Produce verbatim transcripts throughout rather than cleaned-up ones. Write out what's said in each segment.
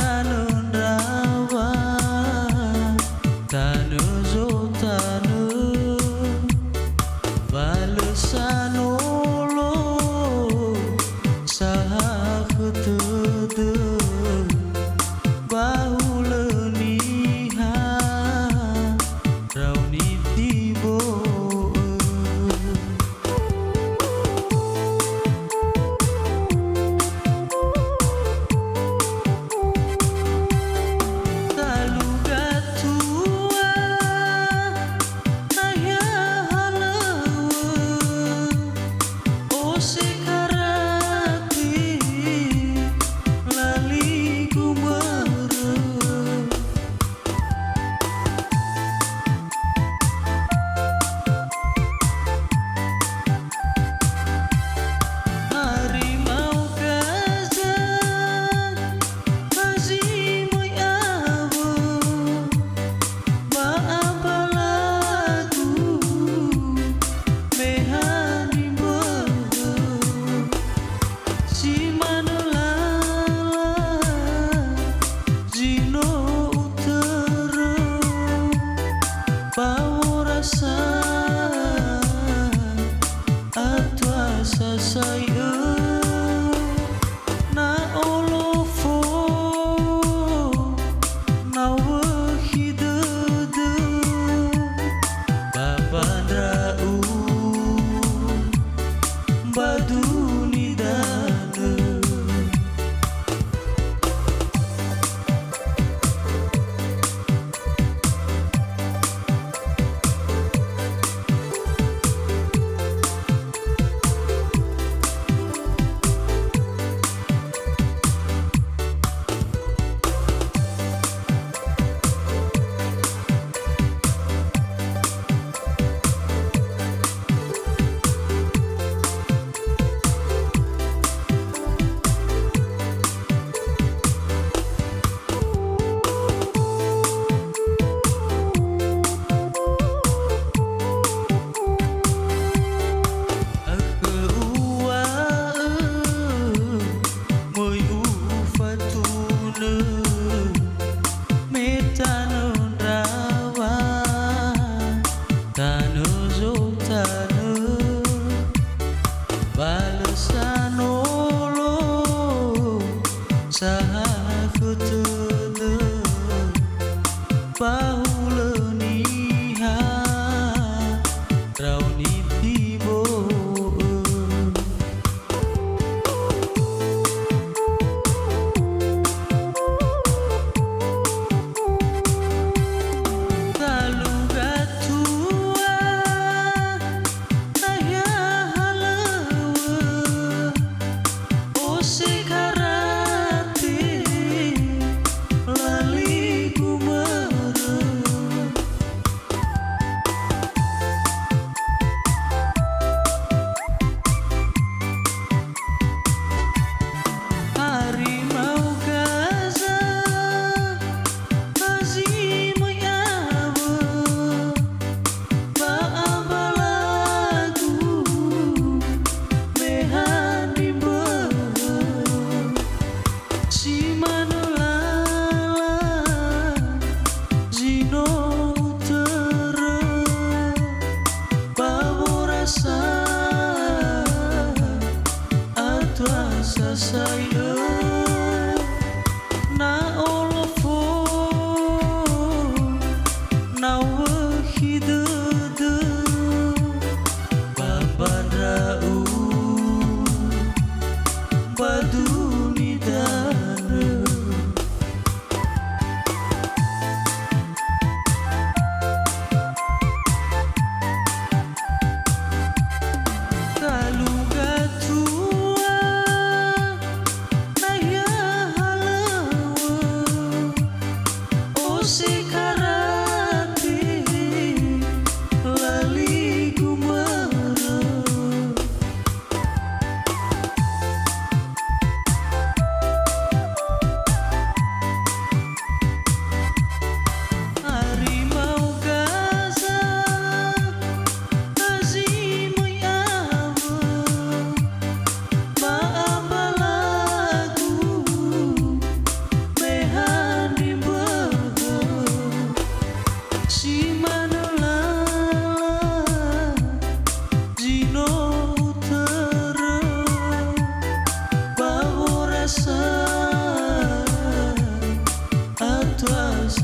Tanö ndrawa, tanö zotanö, ba lö sanolo, sahakhö tödö, ba hulö niha, rauni tibo'ö. Talu gatua, nahia halöŵö, ose karate, laligu mörö. Harimau Gaza, ba zi möi awö, ba abalagu, me ha nimbö'ö. Si manö lala zi no utörö, ba worasa atua sasai'ö, na olofo, na wökhi dödö, ba ba ndra'u. Ba duni danö. Akhö uŵa'ö, möi ufatunö, me tanö ndraŵa, tanö zotanö, ba lö sanolo, sahakhö tödö, ba hulö niha, rauni tibo'ö. Talu gatua, nahia halöŵö, ose karate, laligu mörö.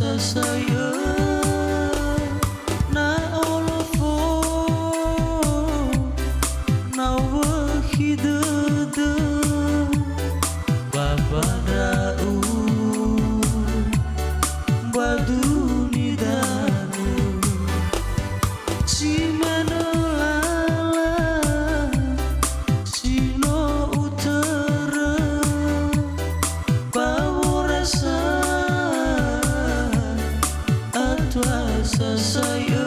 Sasai'ö na olofo, na wökhi dödö, ba ba ndra'u, ba duni danö. Si manö lala, si no utörö, ba worasa, atua sasai'ö.